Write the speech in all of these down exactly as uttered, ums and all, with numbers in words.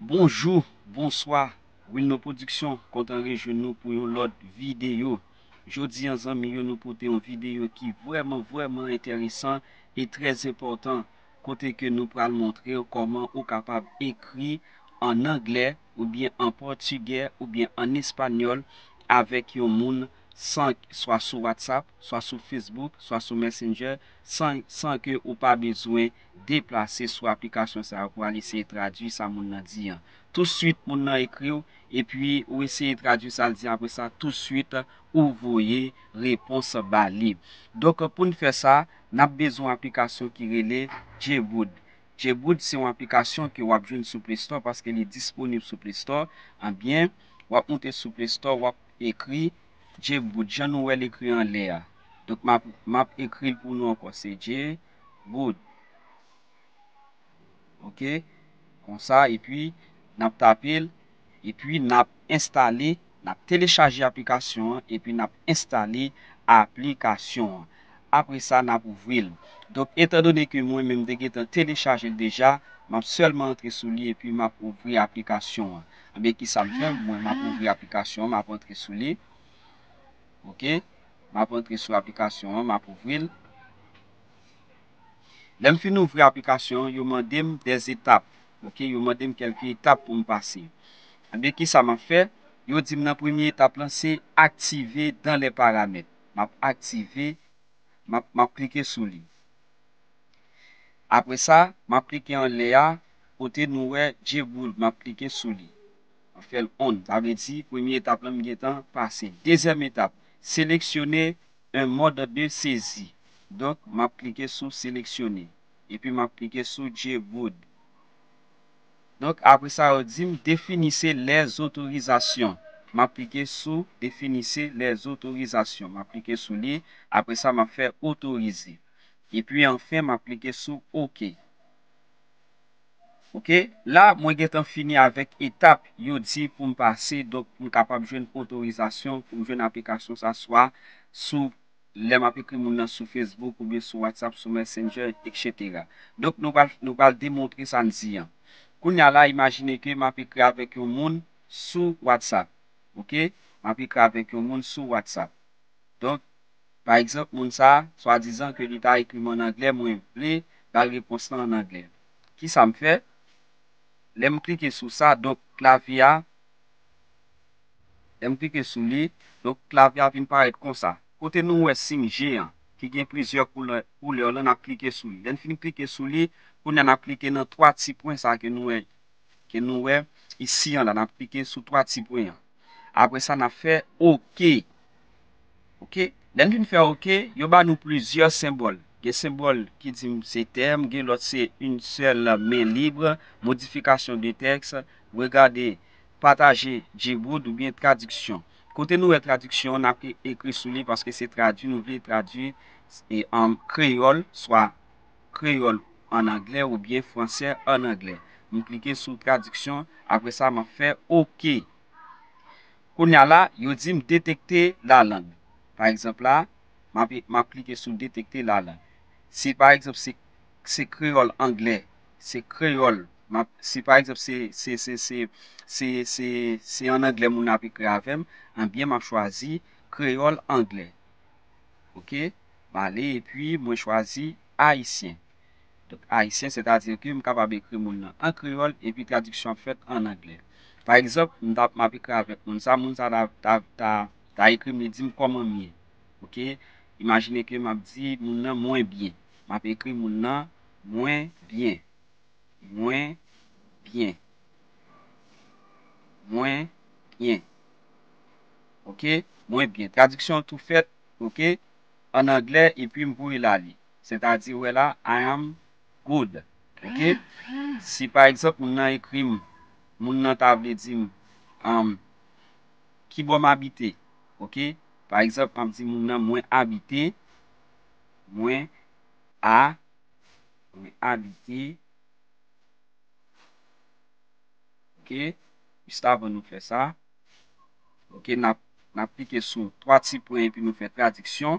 Bonjou, bonswa, Wilno Production kontan rejwenn nou pou yon lòt videyo. Jodi an zanmi yo, nou pote yon videyo ki vrèman, vrèman enteresan e trè enpòtan, kote ke nou pral montre w kòman ou kapab ekri an anglè oubyen an pòtigè oubyen an espanyòl avèk yon moun, san, swa sou WhatsApp, swa sou Facebook, swa sou Messenger, san, san ke ou pa bezwen deplase sou aplikasyon sa yo pou al eseye tradui sa moun nan di an. Touswit moun nan ekri w, epi ou eseye tradui sa l di, apre sa touswit ou voye repons ba li. Donk, pou n fè sa, n ap bezwen yon aplikasyon ki rele Jbood. Jbood se yon aplikasyon ke w ap jwenn sou Play Store paske li disponib sou Play Store. Ebyen, w ap moute sou Play Store, w ap ekri Jbood, jan nou wè l ekri anlè a. Donk, m ap, m ap ekri l pou nou ankò, se Jbood. Ok, konsa, epi n ap tape l, epi n ap enstale, n ap telechaje aplikasyon an, epi n ap enstale aplikasyon an. Apre sa, n ap ouvri l. Donk, etandone ke mwen menm m te gentan telechaje l deja, m ap sèlman antre sou li epi m ap ouvri aplikasyon an. Ebyen, ki sa m fè? Mwen, m ap ouvri aplikasyon an, m ap antre sou li. Ok, m ap antre sou aplikasyon an, m ap ouvri l. Lè m fin ouvri aplikasyon an, yo mande m dèzetap. Ok, yo mande m kèlke etap pou m pase. Ebyen, ki sa m ap fè? Yo di m nan premye etap lan, se aktive dans les paramètres. M ap aktive, m ap, m ap klike sou li. Apre sa, m ap klike anlè a, kote nou wè Jbood, m ap klike sou li. M ap fè l on, sa vle di premye etap lan m gentan pase. Dezyèm etap, sélectionner un mode de saisie. Donk, m ap klike sou sélectionner. Epi m ap klike sou Jbood. Donk, apre sa, yo di m définissez les autorisations. M ap klike sou définissez les autorisations. M ap klike sou li. Apre sa, m ap fè autoriser. Epi anfen, m ap klike sou ok. Ok, la, mwen gentan fini avèk etap yo di pou m pase, donk pou m kapab jwenn otorizasyon, pou m jwenn aplikasyon sa, swa sou, lè m ap ekri moun nan sou Facebook oubyen sou WhatsApp, sou Messenger, etsetera. Donk, nou pral, nou pral demontre sa n di an. Kounye a la, imajine ke m ap ekri avèk yon moun sou WhatsApp. Ok, m ap ekri avèk yon moun sou WhatsApp. Donk, pa egzanp, moun sa a, swadizan ke li ta ekri m ann anglè, mwen vle ba l repons lan ann anglè. Ki sa m fè? Lè m klike sou sa, donk, klavye a, lè m klike sou li, donk, klavye a vin parèt konsa. Kote nou wè siy G an, ki gen plizyè koulè, koulè lan, n ap klike sou li. Lè n fin klike sou li, kounye a n ap klike nan twa ti pwen sa ke nou wè, ke nou wè isi an la, n ap klike sou twa ti pwen an. Apre sa, n ap fè ok. Ok. Lè n fin fè ok, yo ba nou plizyè senbòl. Gen senbòl ki di m se tèm, gen lòt se une seule main libre, modification de texte, regarder, partager, Jbood oubyen tradiksyon. Kote nou wè tradiksyon, n ap e-, ekri sou li paske se tradui, nou vle tradui e, an kreyòl, swa kreyòl ann anglè oubyen fransè ann anglè. M klike sou tradiksyon, apre sa, m ap fè ok. Kounye a la, yo di m détecter la langue. Pa egzanp la, m ap, m ap klike sou détecter la langue. Si pa egzanp se, se kreyòl anglè, se kreyòl, m ap, si pa egzanp se, se, se, se, se, se, se ann anglè moun nan ap ekri avè m, ebyen m ap chwazi kreyòl anglè. Ok, m ale epi mwen chwazi ayisyen. Donk, ayisyen, sètadi ke m kapab ekri moun nan an kreyòl epi tradiksyon ap fèt an anglè. Pa egzanp, m t ap, m ap ekri avèk moun sa, moun sa ta, ta, ta, ta ekri m, li di m kòman m ye. Ok, imajine ke m ap di moun nan mwen byen. M ap ekri moun nan mwen byen. Mwen byen. Mwen byen. Ok, mwen byen. Tradiksyon an tou fèt, ok, an anglè, epi m voye l ale. Sètadi, wè la, I am good. Ok? Si pa egzanp, moun nan ekri m, moun nan ta vle di m, um, ki bò m abite. Ok? Pa egzanp, m ap di moun nan, mwen abite, mwen a, mwen abite, Ok, jis avan nou fè sa, ok, n ap, n ap klike sou twa ti pwen epi nou fè tradiksyon,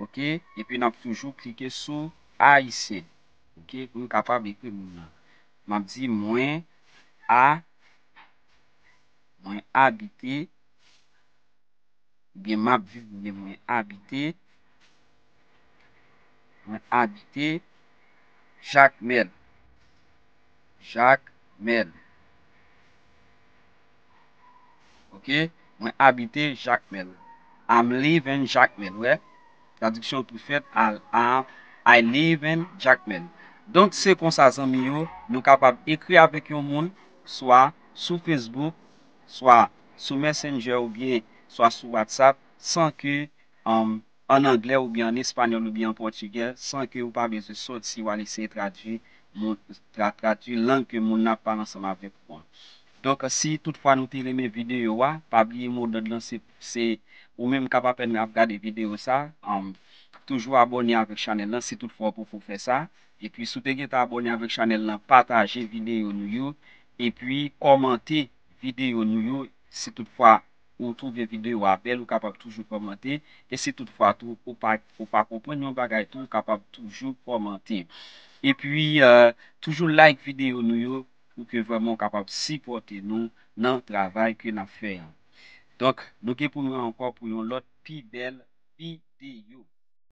ok, epi n ap toujou klike sou ayisyen, ok, pou nou kapab ekri moun nan. M ap di mwen a, mwen abite, oubyen m ap viv, oubyen mwen abite, mwen abite Jakmèl. Jakmèl. Ok? Mwen abite Jakmèl. I'm living Jakmèl, wè. Tradiksyon tou fèt, I, I, I live in Jakmèl. Donk, se konsa, zanmi yo, nou kapab ekri avèk yon moun, swa sou Facebook, swa sou Messenger oubyen swa sou WhatsApp, san ke, um, ann anglè oubyen ann espanyòl oubyen an pòtigè, san ke ou pa bezwen sòti w al eseye tradui, moun, tra, tradui lang ke moun nan ap pale ansanm avèk ou an. Donk, si toutfwa nou te renmen videyo a, pa bliye modòd lan se, se ou menm k ap apèn ap gade videyo sa, um, toujou abòne avèk chanèl lan si toutfwa ou poko fè sa. Epi, si w te gentan abòne avèk chanèl lan, pataje videyo nou yo. Epi, kòmante videyo nou yo. Si toutfwa ou twouve videyo a bèl, ou kapab toujou kòmante. E si toutfwa tou, ou pa, ou pa konprann yon bagay tou, ou kapab toujou kòmante. Epi, eh, toujou like videyo nou yo pou ke vrèman ou kapab sipòte nou nan travay ke n ap fè an. Donk, nou gen pou nou wè ankò pou yon lòt pi bèl videyo.